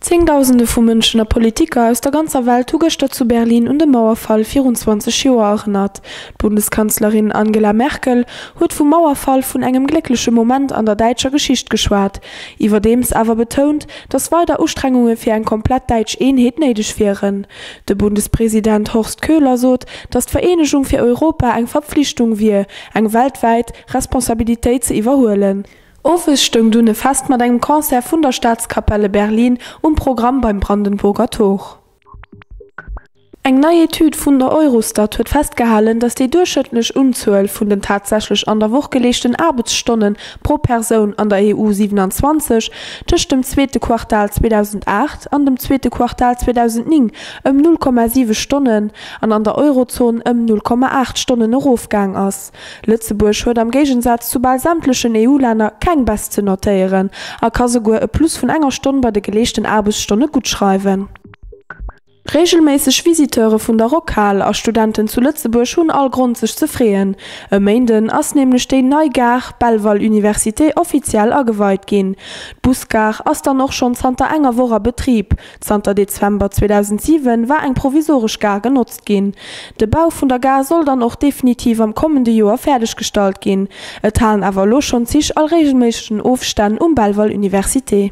Zéngdausende vu Mënschen a Politiker aus der ganzer Welt hu gëschter zu Berlin un de Mauerfall virun 20 Joer erënnert. D'Bundeskanzlerin Angela Merkel huet vum Mauerfall vun engem gléckleche Moment an der däitscher Geschicht geschwat, iwwerdeems awer betount, datt weider Ustrengunge fir eng komplett däitsch Eenheet néideg wieren. De Bundespresident Horst Köhler sot, datt d'Vereenegung fir Europa eng Verpflichtung wier, eng weltwäit Responsabilitéit ze iwwerhuelen. Owes stoung dunn e Fest mat engem Concert vun der Staatskapelle Berlin um Programm beim Brandenburger Tor. Eng nei Etüd vun der Eurostat huet festgehalen, datt déi duerchschnëttlech Unzuel vun den tatsächlech an der Woch geleeschten Aarbechtsstonne pro Persoun an der EU 27 tëscht dem zweete Quartal 2008 an dem zweete Quartal 2009 ëm 0,7 Stonnen an an der Eurozon ëm 0,8 Stonnen erofgaang ass. Lëtzebuerg huet am Géigensaz zu bal sämtlechen EU-Länner keng Baisse ze notéieren a ka souguer e Plus vun enger Stonn bei de geleeschten Aarbechtsstonne guttschreiwen. Reegelméisseg Visiteure vun der Rockhal a Studenten zu Lëtzebuerg hunn all Grond sech ze freeën. E Méinden ass nämlech déi nei Gare Belval Université offiziell ageweit ginn. D'Busgare ass dann och schonn zanter enger Woch a Betrib. Zanter Dezember 2007 war eng provisoresch Gare genotzt ginn. De Bau vun der Gare soll dann och definitiv am kommende Joer fäerdeg gestallt ginn. Et halen awer elo schonn Zich a reegelméissegen Ofstänn um Belval Université.